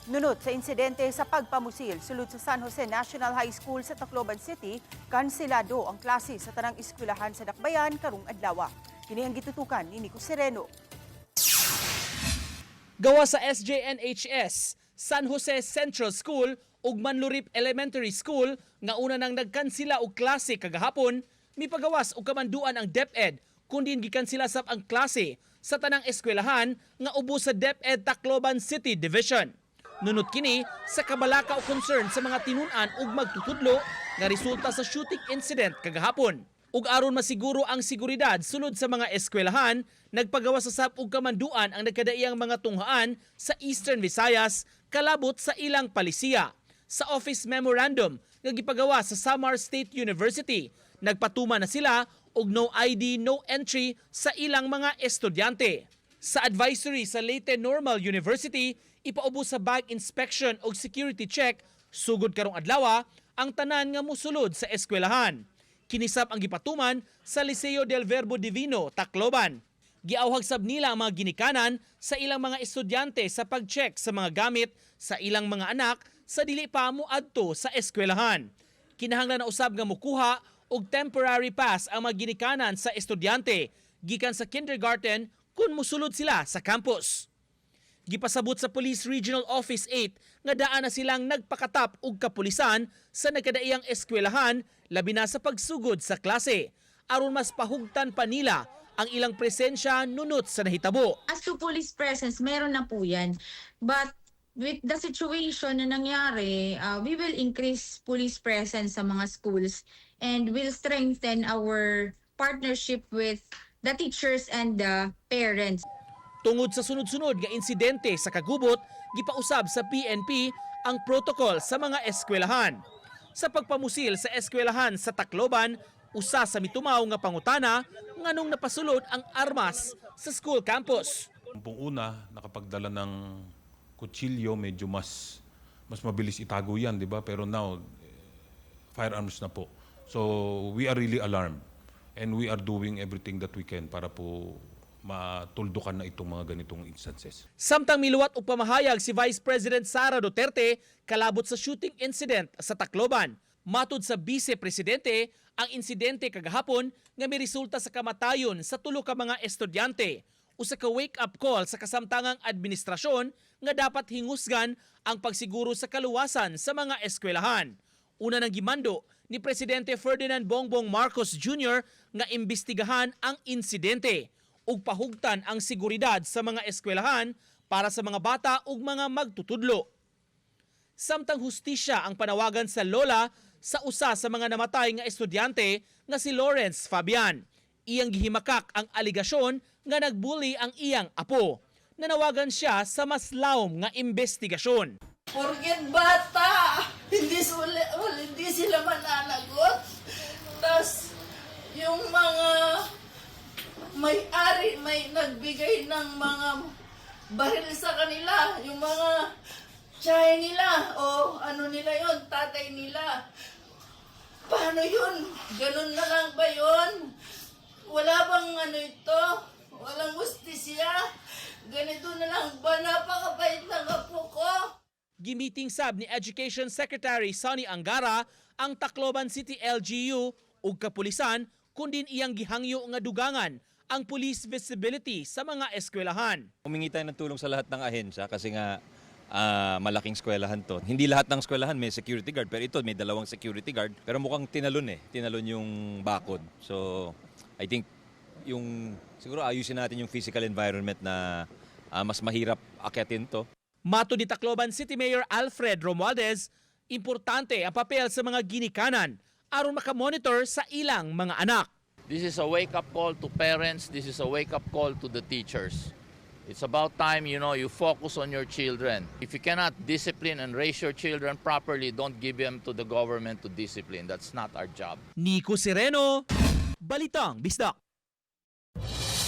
Nunot sa insidente sa pagpamusil sulod sa San Jose National High School sa Tacloban City, kanselado ang klase sa tanang eskwelahan sa Dakbayan karong adlaw. Kini ang gitutukan ni Nico Sereno. Gawa sa SJNHS, San Jose Central School ug Manlurip Elementary School nga una nang nagkansila og klase kagahapon, mipagawas og kamanduan ang DepEd kundi gikansila sab ang klase sa tanang eskwelahan nga ubos sa DepEd Tacloban City Division. Nunot kini sa kabalaka o concern sa mga tinun-an ug magtutudlo nga resulta sa shooting incident kagahapon. Ug aron masiguro ang seguridad sulod sa mga eskwelahan, nagpagawas sa sab og kamanduan ang nagkadaiyang mga tunghaan sa Eastern Visayas kalabot sa ilang palisiya. Sa office memorandum nga gipagawa sa Samar State University, nagpatuman na sila og no ID, no entry sa ilang mga estudyante. Sa advisory sa Leyte Normal University, ipaubos sa bag inspection o security check sugod karong adlaw ang tanan nga musulod sa eskwelahan. Kini sab ang gipatuman sa Liceo del Verbo Divino, Tacloban. Giawhag sab nila ang mga ginikanan sa ilang mga estudyante sa pag-check sa mga gamit sa ilang mga anak sa dili pa moadto sa eskwelahan. Kinahanglan na usab nga mukuha og temporary pass ang mga ginikanan sa estudyante gikan sa kindergarten kung musulod sila sa campus. Gipasabot sa Police Regional Office 8 nga daan na silang nagpakatap og kapulisan sa nagkadaiyang eskwelahan, labi na sa pagsugod sa klase, aron mas pahugtan pa nila ang ilang presensya nunot sa nahitabo. As to police presence, meron na po yan. But with the situation na nangyari, we will increase police presence sa mga schools and will strengthen our partnership with the teachers and the parents. Tungod sa sunod-sunod nga insidente sa kagubot, gipausab sa PNP ang protocol sa mga eskwelahan. Sa pagpamusil sa eskwelahan sa Tacloban, usa sa mitumaw nga pangutana, nganong napasulod ang armas sa school campus? Kung una, nakapagdala ng kutsilyo, medyo mas mabilis itago yan, di ba? Pero now, firearms na po. So, we are really alarmed. And we are doing everything that we can para po matuldukan na itong mga ganitong instances. Samtang miluwat og pamahayag si Vice President Sara Duterte kalabot sa shooting incident sa Tacloban. Matud sa Vice Presidente, ang insidente kagahapon nga miresulta sa kamatayon sa tulo ka mga estudyante, usa ka wake-up call sa kasamtangang administrasyon nga dapat hingusgan ang pagsiguro sa kaluwasan sa mga eskwelahan. Una nang gimando ni Presidente Ferdinand Bongbong Marcos Jr. nga imbestigahan ang insidente ug pahugtan ang seguridad sa mga eskwelahan para sa mga bata ug mga magtutudlo. Samtang hustisya ang panawagan sa lola sa usa sa mga namatay nga estudyante nga si Lawrence Fabian. Iyang gihimakak ang alegasyon nga nagbully ang iyang apo. Nanawagan siya sa mas lawom nga investigasyon. Porket bata, well, hindi sila mananagot. Tapos, yung mga may-ari, may nagbigay ng mga baril sa kanila, yung mga tiyahin nila, o ano nila yon, tatay nila. Paano yun? Ganun na lang ba yun? Wala bang ano ito? Walang hustisya? Ganito na lang ba? Napakabait ng apo ko. Gimiting sab ni Education Secretary Sonny Angara ang Tacloban City LGU ug kapulisan kundin iyang gihangyo nga dugangan ang police visibility sa mga eskwelahan. Humingi tayo ng tulong sa lahat ng ahensya kasi nga malaking eskwelahan to. Hindi lahat ng eskwelahan may security guard, pero ito may dalawang security guard. Pero mukhang tinalon eh, tinalon yung bakod. So I think yung siguro ayusin natin yung physical environment na mas mahirap akyatin to. Matud ni Tacloban City Mayor Alfred Romualdez, importante ang papel sa mga ginikanan aron makamonitor sa ilang mga anak. This is a wake-up call to parents. This is a wake-up call to the teachers. It's about time you focus on your children. If you cannot discipline and raise your children properly, don't give them to the government to discipline. That's not our job. Nico Sereno, Balitang Bisdak.